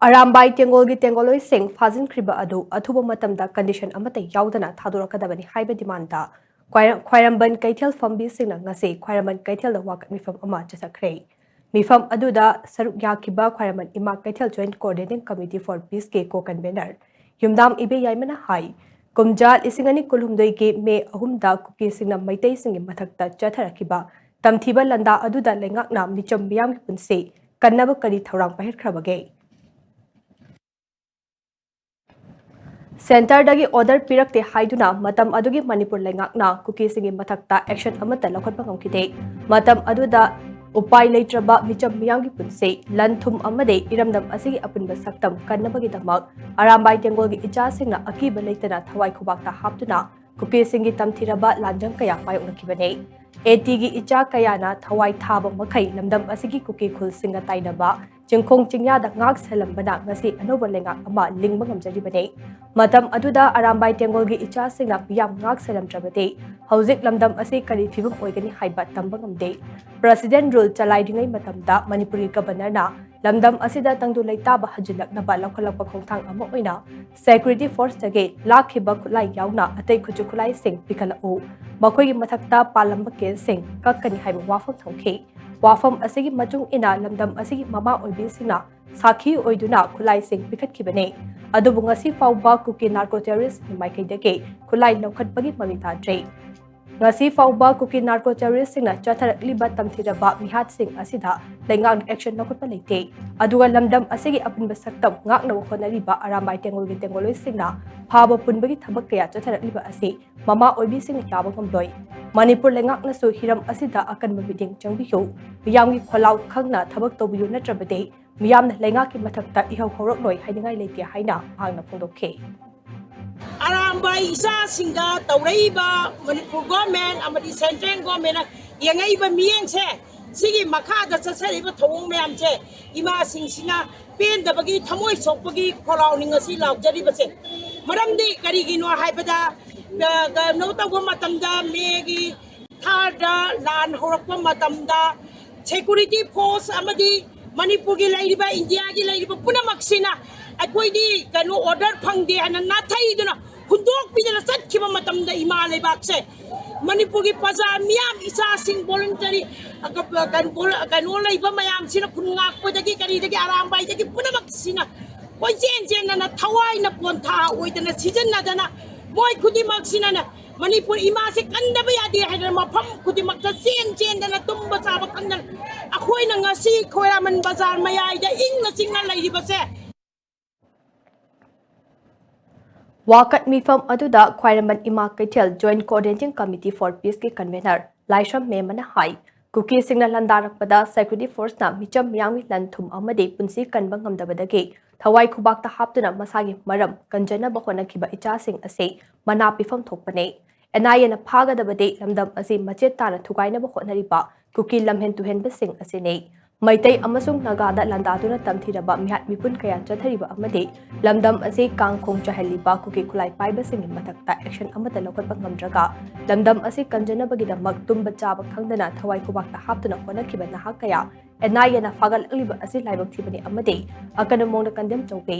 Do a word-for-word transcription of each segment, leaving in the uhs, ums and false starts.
ꯑꯔꯥꯝꯕꯥꯏ ꯇꯦꯡꯒꯣꯜꯒꯤ ꯇꯦꯡꯒꯣꯜꯂꯣꯏꯁꯤꯡ ꯐꯥꯖꯤꯟꯈ꯭ꯔꯤꯕ ꯑꯗꯨ ꯑꯊꯨꯕ ꯃꯇꯝꯗ condition ꯑꯃꯠꯇ ꯌꯥꯎꯗꯅ ꯊꯥꯗꯣꯔꯛꯀꯗꯕꯅꯤ ꯍꯥꯏꯕ demandꯇ ꯈ꯭ꯋꯥꯏꯔ-, ꯈ꯭ꯋꯥꯏꯔꯝꯕꯟ ꯀꯩꯊꯦꯜ ꯐꯝꯕꯤꯁꯤꯡꯅ ꯉꯁꯤ ꯈ꯭ꯋꯥꯏꯔꯝꯕꯟ ꯀꯩꯊꯦꯜꯗ ꯋꯥꯀꯠ ꯃꯤꯐꯝ ꯑꯃ ꯆꯠꯊꯈ꯭ꯔꯦ꯫ ꯃꯤꯐꯝ ꯑꯗꯨꯗ ꯁꯔꯨꯛ ꯌꯥꯈꯤꯕ ꯈ꯭ꯋꯥꯏꯔꯝꯕꯟ ꯏꯃꯥ ꯀꯩꯊꯦꯜ Joint Coordinating Committee for Peaceꯀꯤ co-convener ꯌꯨꯝꯗꯥꯝ ꯏꯕꯦꯌꯥꯏꯃꯅ ꯍꯥꯏ, ꯀꯨꯝꯖꯥ ꯂꯤꯁꯤꯡ ꯑꯅꯤ ꯀꯨꯟꯍꯨꯝꯗꯣꯏꯒꯤ ꯃꯦ ꯑꯍꯨꯝꯗ ꯀꯨꯀꯤꯁꯤꯡꯅ ꯃꯩꯇꯩꯁꯤꯡꯒꯤ ꯃꯊꯛꯇ ꯆꯠꯊꯔꯛꯈꯤꯕ ꯇꯝꯊꯤꯕ ꯂꯥꯟꯗꯥ ꯑꯗꯨꯗ ꯂꯩꯉꯥꯛꯅ ꯃꯤꯆꯝ ꯃꯤꯌꯥꯝꯒꯤ ꯄꯨꯟꯁꯤ ꯀꯟꯅꯕ ꯀꯔꯤ ꯊꯧꯔꯥꯡ ꯄꯥꯏꯈꯠꯈ꯭ꯔꯕꯒꯦ? Centreꯗꯒꯤ order ꯄꯤꯔꯛꯇꯦ ꯍꯥꯏꯗꯨꯅ ꯃꯇꯝ ꯑꯗꯨꯒꯤ ꯃꯅꯤꯄꯨꯔ ꯂꯩꯉꯥꯛꯅ ꯀꯨꯀꯤꯁꯤꯡꯒꯤ ꯃꯊꯛꯇ action ꯑꯃꯠꯇ ꯂꯧꯈꯠꯄ ꯉꯝꯈꯤꯗꯦ꯫ ꯃꯇꯝ ꯑꯗꯨꯗ ꯎꯄꯥꯏ ꯂꯩꯇ꯭ꯔꯕ ꯃꯤꯆꯝ ꯃꯤꯌꯥꯝꯒꯤ ꯄꯨꯟꯁꯤ, ꯂꯟ ꯊꯨꯝ ꯑꯃꯗꯤ ꯏꯔꯝꯗꯝ ꯑꯁꯤꯒꯤ ꯑꯄꯨꯟꯕ ꯁꯛꯇꯝ ꯀꯟꯅꯕꯒꯤꯗꯃꯛ ꯑꯔꯥꯝꯕꯥꯏ ꯇꯦꯡꯒꯣꯜꯒꯤ ꯏꯆꯥꯁꯤꯡꯅ ꯑꯀꯤꯕ ꯂꯩꯇꯅ ꯊꯋꯥꯏ ꯈꯨꯕꯥꯛꯇ ꯍꯥꯞꯇꯨꯅ ꯀꯨꯀꯤꯁꯤꯡꯒꯤ ꯇꯝꯊꯤꯔꯕ ꯂꯥꯟꯖꯪ ꯀꯌꯥ ꯃꯥꯌꯣꯛꯅꯈꯤꯕꯅꯤ꯫ ATꯒꯤ ꯏꯆꯥ ꯀꯌꯥꯅ ꯊꯋꯥꯏ ꯊꯥꯕ ꯃꯈꯩ ꯂꯝꯗꯝ ꯑꯁꯤꯒꯤ ꯀꯨꯀꯤ ꯈꯨꯜꯁꯤꯡꯒ ꯇꯥꯏꯅꯕ ꯆꯤꯡꯈꯣꯡ ꯆꯤꯡꯌꯥꯗ ꯉꯥꯛ ꯁꯦꯜꯂꯝꯕꯅ ꯉꯁꯤ ꯑꯅꯧꯕ ꯂꯩꯉꯥꯛ ꯑꯃ ꯂꯤꯡꯕ ꯉꯝꯖꯔꯤꯕꯅꯤ꯫ ꯃꯇꯝ ꯑꯗꯨꯗ ꯑꯔꯥꯝꯕꯥꯏ ꯇꯦꯡꯒꯣꯜꯒꯤ ꯏꯆꯥꯁꯤꯡꯅ ꯃꯤꯌꯥꯝ ꯉꯥꯛ ꯁꯦꯜꯂꯝꯗ꯭ꯔꯕꯗꯤ ꯍꯧꯖꯤꯛ ꯂꯝꯗꯝ ꯑꯁꯤ ꯀꯔꯤ ꯐꯤꯕꯝ ꯑꯣꯏꯒꯅꯤ ꯍꯥꯏꯕ ꯇꯝꯕ ꯉꯝꯗꯦ꯫ President rule ꯆꯂꯥꯏꯔꯤꯉꯩ ꯃꯇꯝꯗ ꯃꯅꯤꯄꯨꯔꯒꯤ Governorꯅ ꯂꯝꯗꯝ ꯑꯁꯤꯗ ꯇꯪꯗꯨ ꯂꯩꯇꯥꯕ ꯍꯟꯖꯤꯜꯂꯛꯅꯕ ꯂꯧꯈꯠꯂꯛꯄ ꯈꯣꯡꯊꯥꯡ ꯑꯃ ꯑꯣꯏꯅ security forceꯇꯒꯤ ꯂꯥꯛꯈꯤꯕ ꯈꯨꯠꯂꯥꯏ ꯌꯥꯎꯅ ꯑꯇꯩ ꯈꯨꯠꯁꯨ ꯈꯨꯠꯂꯥꯏꯁꯤꯡ ꯄꯤꯈꯠꯂꯛꯎ, ꯃꯈꯣꯏꯒꯤ ꯃꯊꯛꯇ ꯄꯥꯜꯂꯝꯕ caseꯁꯤꯡ ꯀꯛꯀꯅꯤ ꯍꯥꯏꯕ ꯋꯥꯐꯝ ꯊꯝꯈꯤ꯫ ꯋꯥꯐꯝ ꯑꯁꯤꯒꯤ ꯃꯇꯨꯡ ꯏꯟꯅ ꯂꯝꯗꯝ ꯑꯁꯤꯒꯤ ꯃꯃꯥ ꯑꯣꯏꯕꯤꯁꯤꯡꯅ ꯁꯥꯈꯤ ꯑꯣꯏꯗꯨꯅ ꯈꯨꯠꯂꯥꯏꯁꯤꯡ ꯄꯤꯈꯠꯈꯤꯕꯅꯤ꯫ ꯑꯗꯨꯕꯨ ꯉꯁꯤ ꯐꯥꯎꯕ ꯀꯨꯀꯤ narco terroristꯀꯤ ꯃꯥꯏꯀꯩꯗꯒꯤ ꯈꯨꯠꯂꯥꯏ ꯂꯧꯈꯠꯄꯒꯤ ꯃꯃꯤ ꯇꯥꯗ꯭ꯔꯤ꯫ ꯉꯁꯤ ꯐꯥꯎꯕ ꯀꯨꯀꯤ narco terroristꯁꯤꯡꯅ ꯆꯠꯊꯔꯛꯂꯤꯕ ꯇꯝꯊꯤꯔꯕ ꯃꯤꯍꯥꯠꯁꯤꯡ ꯑꯁꯤꯗ ꯂꯩꯉꯥꯛꯅ action ꯂꯧꯈꯠꯄ ꯂꯩꯇꯦ꯫ ꯑꯗꯨꯒ ꯂꯝꯗꯝ ꯑꯁꯤꯒꯤ ꯑꯄꯨꯟꯕ ꯁꯛꯇꯝ ꯉꯥꯛꯅꯕ ꯍꯣꯠꯅꯔꯤꯕ ꯑꯔꯥꯝꯕꯥꯏ ꯇꯦꯡꯒꯣꯜꯒꯤ ꯇꯦꯡꯒꯣꯜꯂꯣꯏꯁꯤꯡꯅ ꯐꯥꯕ ꯄꯨꯟꯕꯒꯤ ꯊꯕꯛ ꯀꯌꯥ ꯆꯠꯊꯔꯛꯂꯤꯕ ꯑꯁꯤ ꯃꯃꯥ ꯑꯣꯏꯕꯤꯁꯤꯡꯅ ꯌꯥꯕ ꯉꯝꯂꯣꯏ꯫ ꯃꯅꯤꯄꯨꯔ ꯂꯩꯉꯥꯛꯅꯁꯨ ꯍꯤꯔꯝ ꯑꯁꯤꯗ ꯑꯀꯟꯕ ꯃꯤꯠꯌꯦꯡ ꯆꯪꯕꯤꯌꯨ꯫ ꯃꯤꯌꯥꯝꯒꯤ ꯈꯣꯜꯂꯥꯎ ꯈꯪꯅ ꯊꯕꯛ ꯇꯧꯕꯤꯌꯨ, ꯅꯠꯇ꯭ꯔꯕꯗꯤ ꯃꯤꯌꯥꯝꯅ ꯂꯩꯉꯥꯛꯀꯤ ꯃꯊꯛꯇ ꯏꯍꯧ ꯍꯧꯔꯛꯂꯣꯏ ꯍꯥꯏꯅꯤꯡꯉꯥꯏ ꯂꯩꯇꯦ ꯍꯥꯏꯅ ꯃꯍꯥꯛꯅ ꯐꯣꯡꯗꯣꯛꯈꯤ꯫ ꯑꯔꯥꯝꯕꯥꯏ ꯏꯆꯥꯁꯤꯡꯗ ꯇꯧꯔꯛꯏꯕ ꯃꯅꯤꯄꯨꯔ government ꯑꯃꯗꯤ central governmentꯅ ꯌꯦꯡꯉꯛꯏꯕ ꯃꯤꯠꯌꯦꯡꯁꯦ, ꯁꯤꯒꯤ ꯃꯈꯥꯗ ꯆꯠꯊꯔꯤꯕ ꯊꯧꯑꯣꯡ ꯃꯌꯥꯝꯁꯦ ꯏꯃꯥꯁꯤꯡꯁꯤꯅ ꯄꯦꯟꯗꯕꯒꯤ, ꯊꯃꯣꯏ ꯁꯣꯛꯄꯒꯤ ꯈꯣꯜꯂꯥꯎꯅꯤ ꯉꯁꯤ ꯂꯥꯎꯖꯔꯤꯕꯁꯦ꯫ ꯃꯔꯝꯗꯤ ꯀꯔꯤꯒꯤꯅꯣ ꯍꯥꯏꯕꯗ, ꯑ, ꯀꯩꯅꯣ ꯇꯧꯕ ꯃꯇꯝꯗ, ꯃꯦꯒꯤ thirdꯗ ꯂꯥꯟ ꯍꯧꯔꯛꯄ ꯃꯇꯝꯗ security force ꯑꯃꯗꯤ ꯃꯅꯤꯄꯨꯔꯒꯤ ꯂꯩꯔꯤꯕ, ꯏꯟꯗꯤꯌꯥꯒꯤ ꯂꯩꯔꯤꯕ ꯄꯨꯝꯅꯃꯛꯁꯤꯅ ꯑꯩꯈꯣꯏꯗꯤ ꯀꯩꯅꯣ order ꯐꯪꯗꯦ ꯍꯥꯏꯅ ꯅꯥꯊꯩꯗꯨꯅ ꯍꯨꯟꯗꯣꯛꯄꯤꯗꯅ ꯆꯠꯈꯤꯕ ꯃꯇꯝꯗ ꯏꯃꯥ ꯂꯩꯕꯥꯛꯁꯦ ꯃꯅꯤꯄꯨꯔꯒꯤ ꯄ꯭ꯔꯖꯥ ꯃꯤꯌꯥꯝ, ꯏꯆꯥꯁꯤꯡ, voluntary, ꯑ, ꯀ-, ꯀꯩꯅꯣ, ꯀꯩꯅꯣ ꯂꯩꯕ ꯃꯌꯥꯝꯁꯤꯅ, ꯈꯨꯟ ꯉꯥꯛꯄꯗꯒꯤ ꯀꯔꯤꯗꯒꯤ ꯑꯔꯥꯝꯕꯥꯏꯗꯒꯤ ꯄꯨꯝꯅꯃꯛꯁꯤꯅ ꯀꯣꯏꯆꯦꯟ ꯆꯦꯟꯗꯅ ꯊꯋꯥꯏꯅ ꯄꯣꯟꯊꯥ ꯑꯣꯏꯗꯅ ꯁꯤꯖꯤꯟꯅꯗꯅ ꯃꯣꯏ ꯈꯨꯗꯤꯡꯃꯛꯁꯤꯅꯅꯦ ꯃꯅꯤꯄꯨꯔ ꯏꯃꯥꯁꯦ ꯀꯟꯗꯕ ꯌꯥꯗꯦ ꯍꯥꯏꯗꯅ ꯃꯐꯝ ꯈꯨꯗꯤꯡꯃꯛꯇ ꯆꯦꯟ ꯆꯦꯟꯗꯅ ꯇꯨꯝꯕ ꯆꯥꯕ ꯈꯪꯗꯅ ꯑꯩꯈꯣꯏꯅ ꯉꯁꯤ ꯈ꯭ꯋꯥꯏꯔꯝꯕꯟ ꯕꯖꯥꯔ ꯃꯌꯥꯏꯗ ꯏꯪꯅ ꯆꯤꯛꯅ ꯂꯩꯔꯤꯕꯁꯦ꯫ ꯋꯥꯀꯠ ꯃꯤꯐꯝ ꯑꯗꯨꯗ ꯈ꯭ꯋꯥꯏꯔꯝꯕꯟ ꯏꯃꯥ ꯀꯩꯊꯦꯜ Joint Coordinating Committee for Peaceꯀꯤ convener Laishram ꯃꯦꯝꯃꯅ high, ꯀꯨꯀꯤꯁꯤꯡꯅ ꯂꯥꯟꯗꯥꯔꯛꯄꯗ security forceꯅ ꯃꯤꯆꯝ ꯃꯤꯌꯥꯝꯒꯤ ꯂꯟ ꯊꯨꯝ ꯑꯃꯗꯤ ꯄꯨꯟꯁꯤ ꯀꯟꯕ ꯉꯝꯗꯕꯗꯒꯤ ꯊꯋꯥꯏ ꯈꯨꯕꯥꯛꯇ ꯍꯥꯞꯇꯨꯅ ꯃꯁꯥꯒꯤ ꯃꯔꯝ ꯀꯟꯖꯅꯕ ꯍꯣꯠꯅꯈꯤꯕ ꯏꯆꯥꯁꯤꯡ ꯑꯁꯤ ꯃꯅꯥ ꯄꯤꯐꯝ ꯊꯣꯛꯄꯅꯤ꯫ NIAꯅ ꯐꯥꯒꯗꯕꯗꯤ ꯂꯝꯗꯝ ꯑꯁꯤ ꯃꯆꯦꯠ ꯇꯥꯅ ꯊꯨꯒꯥꯏꯅꯕ ꯍꯣꯠꯅꯔꯤꯕ ꯀꯨꯀꯤ ꯂꯝꯍꯦꯟ ꯇꯨꯍꯦꯟꯕꯁꯤꯡ ꯑꯁꯤꯅꯤ꯫ ꯃꯩꯇꯩ ꯑꯃꯁꯨꯡ ꯅꯥꯒꯥꯗ ꯂꯥꯟꯗꯥꯗꯨꯅ ꯇꯝꯊꯤꯔꯕ ꯃꯤꯍꯥꯠ ꯃꯤꯄꯨꯟ ꯀꯌꯥ ꯆꯠꯊꯔꯤꯕ ꯑꯃꯗꯤ ꯂꯝꯗꯝ ꯑꯁꯤ ꯀꯥꯡꯈꯣꯡ ꯆꯥꯏꯍꯜꯂꯤꯕ ꯀꯨꯀꯤ ꯈꯨꯠꯂꯥꯏ ꯄꯥꯏꯕꯁꯤꯡꯒꯤ ꯃꯊꯛꯇ action ꯑꯃꯠꯇ ꯂꯧꯈꯠꯄ ꯉꯝꯗ꯭ꯔꯒ ꯂꯝꯗꯝ ꯑꯁꯤ ꯀꯟꯖꯅꯕꯒꯤꯗꯃꯛ ꯇꯨꯝꯕ ꯆꯥꯕ ꯈꯪꯗꯅ ꯊꯋꯥꯏ ꯈꯨꯕꯥꯛꯇ ꯍꯥꯞꯇꯨꯅ ꯍꯣꯠꯅꯈꯤꯕ ꯅꯍꯥ ꯀꯌꯥ NIAꯅ ꯐꯥꯒꯠꯂꯛꯂꯤꯕ ꯑꯁꯤ ꯂꯥꯏꯕꯛ ꯊꯤꯕꯅꯤ ꯑꯃꯗꯤ ꯑꯀꯟꯕ ꯃꯑꯣꯡꯗ condemn ꯇꯧꯏ꯫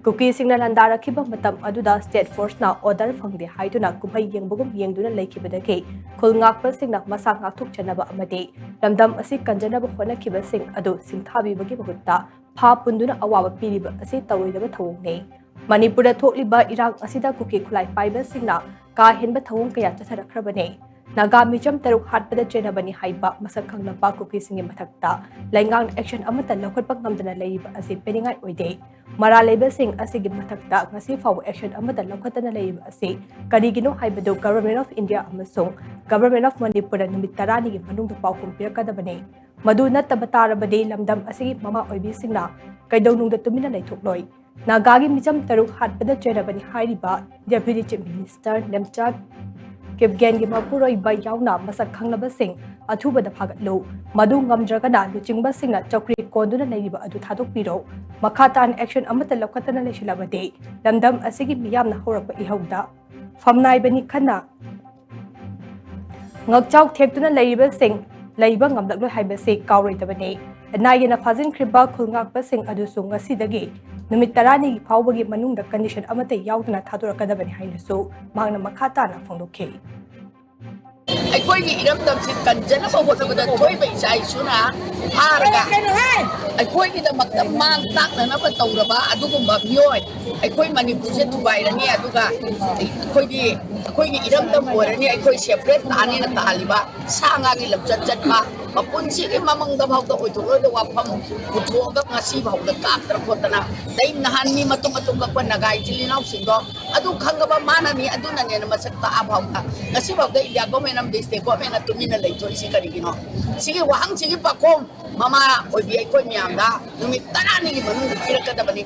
ꯀꯨꯀꯤꯁꯤꯡꯅ ꯂꯥꯟꯗꯥꯔꯛꯈꯤꯕ ꯃꯇꯝ ꯑꯗꯨꯗ state forceꯅ order ꯐꯪꯗꯦ ꯍꯥꯏꯗꯨꯅ ꯀꯨꯝꯍꯩ ꯌꯦꯡꯕꯒꯨꯝ ꯌꯦꯡꯗꯨꯅ ꯂꯩꯈꯤꯕꯗꯒꯤ ꯈꯨꯜ ꯉꯥꯛꯄꯁꯤꯡꯅ ꯃꯁꯥ ꯉꯥꯛꯊꯣꯛꯆꯅꯕ ꯑꯃꯗꯤ ꯂꯝꯗꯝ ꯑꯁꯤ ꯀꯟꯖꯅꯕ ꯍꯣꯠꯅꯈꯤꯕꯁꯤꯡ ꯑꯗꯨ ꯁꯤꯡꯊꯥꯕꯤꯕꯒꯤ ꯃꯍꯨꯠꯇ ꯐꯥ ꯄꯨꯟꯗꯨꯅ ꯑꯋꯥꯕ ꯄꯤꯔꯤꯕ ꯑꯁꯤ ꯇꯧꯔꯣꯏꯗꯕ ꯊꯧꯑꯣꯡꯅꯤ꯫ ꯃꯅꯤꯄꯨꯔꯗ ꯊꯣꯛꯂꯤꯕ ꯏꯔꯥꯡ ꯑꯁꯤꯗ ꯀꯨꯀꯤ ꯈꯨꯠꯂꯥꯏ ꯄꯥꯏꯕꯁꯤꯡꯅ ꯀꯥ ꯍꯦꯟꯕ ꯊꯧꯑꯣꯡ ꯀꯌꯥ ꯆꯠꯊꯔꯛꯈ꯭ꯔꯕꯅꯤ꯫ ꯅꯥꯒꯥ ꯃꯤꯆꯝ ꯇꯔꯨꯛ ꯍꯥꯠꯄꯗ ꯆꯦꯟꯅꯕꯅꯤ ꯍꯥꯏꯕ ꯃꯁꯛ ꯈꯪꯂꯕ ꯀꯨꯀꯤꯁꯤꯡꯒꯤ ꯃꯊꯛꯇ ꯂꯩꯉꯥꯛꯅ action ꯑꯃꯠꯇ ꯂꯧꯈꯠꯄ ꯉꯝꯗꯅ ꯂꯩꯔꯤꯕ ꯑꯁꯤ ꯄꯦꯟꯅꯤꯡꯉꯥꯏ ꯑꯣꯏꯗꯦ꯫ ꯃꯔꯥꯜ ꯂꯩꯕꯁꯤꯡ ꯑꯁꯤꯒꯤ ꯃꯊꯛꯇ ꯉꯁꯤ ꯐꯥꯎꯕ action ꯑꯃꯠꯇ ꯂꯧꯈꯠꯇꯅ ꯂꯩꯔꯤꯕ ꯑꯁꯤ ꯀꯔꯤꯒꯤꯅꯣ ꯍꯥꯏꯕꯗꯨ Government of India ꯑꯃꯁꯨꯡ Government of ꯃꯅꯤꯄꯨꯔꯗ ꯅꯨꯃꯤꯠ ꯇꯔꯥꯅꯤꯒꯤ ꯃꯅꯨꯡꯗ ꯄꯥꯎꯈꯨꯝ ꯄꯤꯔꯛꯀꯗꯕꯅꯤ꯫ ꯃꯗꯨ ꯅꯠꯇꯕ ꯇꯥꯔꯕꯗꯤ ꯂꯝꯗꯝ ꯑꯁꯤꯒꯤ ꯃꯃꯥ ꯑꯣꯏꯕꯤꯁꯤꯡꯅ ꯀꯩꯗꯧꯅꯨꯡꯗ ꯇꯨꯃꯤꯟꯅ ꯂꯩꯊꯣꯛꯂꯣꯏ꯫ ꯅꯥꯒꯥꯒꯤ ꯃꯤꯆꯝ ꯇꯔꯨꯛ ꯍꯥꯠꯄꯗ ꯆꯦꯟꯅꯕꯅꯤ ꯍꯥꯏꯔꯤꯕ Deputy Chief Minister ꯅꯦꯝꯆꯥ ꯀꯤꯞꯒꯦꯟꯒꯤ ꯃꯄꯨꯔꯣꯏꯕ ꯌꯥꯎꯅ ꯃꯁꯛ ꯈꯪꯂꯕꯁꯤꯡ ꯑꯊꯨꯕꯗ ꯐꯥꯒꯠꯂꯨ꯫ ꯃꯗꯨ ꯉꯝꯗ꯭ꯔꯒꯅ ꯂꯨꯆꯤꯡꯕꯁꯤꯡꯅ ꯆꯧꯀ꯭ꯔꯤ ꯀꯣꯟꯗꯨꯅ ꯂꯩꯔꯤꯕ ꯑꯗꯨ ꯊꯥꯗꯣꯛꯄꯤꯔꯣ꯫ ꯃꯈꯥ ꯇꯥꯅ action ꯑꯃꯠꯇ ꯂꯧꯈꯠꯇꯅ ꯂꯩꯁꯤꯜꯂꯕꯗꯤ ꯂꯝꯗꯝ ꯑꯁꯤꯒꯤ ꯃꯤꯌꯥꯝꯅ ꯍꯧꯔꯛꯄ ꯏꯍꯧꯗ ꯐꯝꯅꯥꯏꯕꯅꯤ ꯈꯟꯅ ꯉꯛꯆꯥꯎ ꯊꯦꯛꯇꯨꯅ ꯂꯩꯔꯤꯕꯁꯤꯡ ꯂꯩꯕ ꯉꯝꯂꯛꯂꯣꯏ ꯍꯥꯏꯕꯁꯤ ꯀꯥꯎꯔꯣꯏꯗꯕꯅꯤ꯫ ꯑꯦꯟ ꯑꯥꯏ ꯑꯦꯅ ꯐꯥꯖꯤꯟꯈ꯭ꯔꯤꯕ ꯈꯨꯜ ꯉꯥꯛꯄꯁꯤꯡ ꯑꯗꯨꯁꯨ ꯉꯁꯤꯗꯒꯤ ꯅꯨꯃꯤꯠ ꯇꯔꯥꯅꯤꯒꯤ ꯐꯥꯎꯕꯒꯤ ꯃꯅꯨꯡꯗ ꯀꯟꯗꯤꯁꯟ ꯑꯃꯠꯇ ꯌꯥꯎꯗꯅ ꯊꯥꯗꯣꯔꯛꯀꯗꯕꯅꯤ ꯍꯥꯏꯅꯁꯨ ꯃꯍꯥꯛꯅ ꯃꯈꯥ ꯇꯥꯅ ꯐꯣꯡꯗꯣꯛꯈꯤ꯫ ꯑꯩꯈꯣꯏꯒꯤ ꯏꯔꯝꯗꯝꯁꯤ ꯀꯟꯖꯅꯕ ꯍꯣꯠꯅꯕꯗ ꯊꯣꯏꯕ ꯏꯆꯥ ꯏꯁꯨꯅ ꯐꯥꯔꯒ ꯑꯩꯈꯣꯏꯒꯤꯗꯃꯛꯇ ꯃꯥꯡ ꯇꯥꯛꯅꯅꯕ ꯇꯧꯔꯕ ꯑꯗꯨꯒꯨꯝꯕ ꯃꯤꯑꯣꯏ ꯑꯩꯈꯣꯏ ꯃꯅꯤꯄꯨꯔꯁꯦ ꯊꯨꯒꯥꯏꯔꯅꯤ, ꯑꯗꯨꯒ ꯑꯩꯈꯣꯏꯒꯤ ꯑꯩꯈꯣꯏꯒꯤ ꯏꯔꯝꯗꯝ ꯑꯣꯏꯔꯅꯤ, ꯑꯩꯈꯣꯏ ꯁꯦꯄꯔꯦꯠ ꯇꯥꯅꯤꯅ ꯇꯥꯜꯂꯤꯕ ꯁꯥ ꯉꯥꯒꯤ ꯂꯝꯆꯠ ꯆꯠꯄ ꯃꯄꯨꯟꯁꯤꯒꯤ ꯃꯃꯪꯗ ꯐꯥꯎꯗ ꯑꯣꯏꯊꯣꯛꯂꯣꯏꯗ ꯋꯥꯐꯝ ꯄꯨꯊꯣꯛꯑꯒ ꯉꯁꯤ ꯐꯥꯎꯗ ꯀꯥꯞꯇꯅ ꯈꯣꯠꯇꯅ ꯂꯩ꯫ ꯅꯍꯥꯟ ꯃꯤ ꯃꯇꯨꯡ ꯃꯇꯨꯡ ꯀꯛꯄ ꯅꯒꯥ ꯏꯆꯤꯜ ꯏꯅꯥꯎꯁꯤꯡꯗꯣ ꯑꯗꯨ ꯈꯪꯉꯕ ꯃꯥꯅꯅꯤ, ꯑꯗꯨꯅꯅꯦꯅ ꯃꯁꯛ ꯇꯥꯛꯑ ꯐꯥꯎꯗ ꯉꯁꯤ ꯐꯥꯎꯗ ꯏꯟꯗꯤꯌꯥ ꯒꯣꯔꯃꯦꯟ ꯑꯃꯗꯤ ꯁ꯭ꯇꯦꯠ ꯒꯣꯔꯃꯦꯟꯅ ꯇꯨꯃꯤꯟꯅ ꯂꯩꯊꯣꯛꯏꯁꯤ ꯀꯔꯤꯒꯤꯅꯣ? ꯁꯤꯒꯤ ꯋꯥꯍꯪꯁꯤꯒꯤ ꯄꯥꯈꯣꯡ ꯃꯃꯥ ꯑꯣꯏꯕꯤ ꯑꯩꯈꯣꯏ ꯃꯌꯥꯝꯗ ꯅꯨꯃꯤꯠ ꯇꯔꯥꯅꯤꯒꯤ ꯃꯅꯨꯡꯗ ꯄꯤꯔꯛꯀꯗꯕꯅꯤ꯫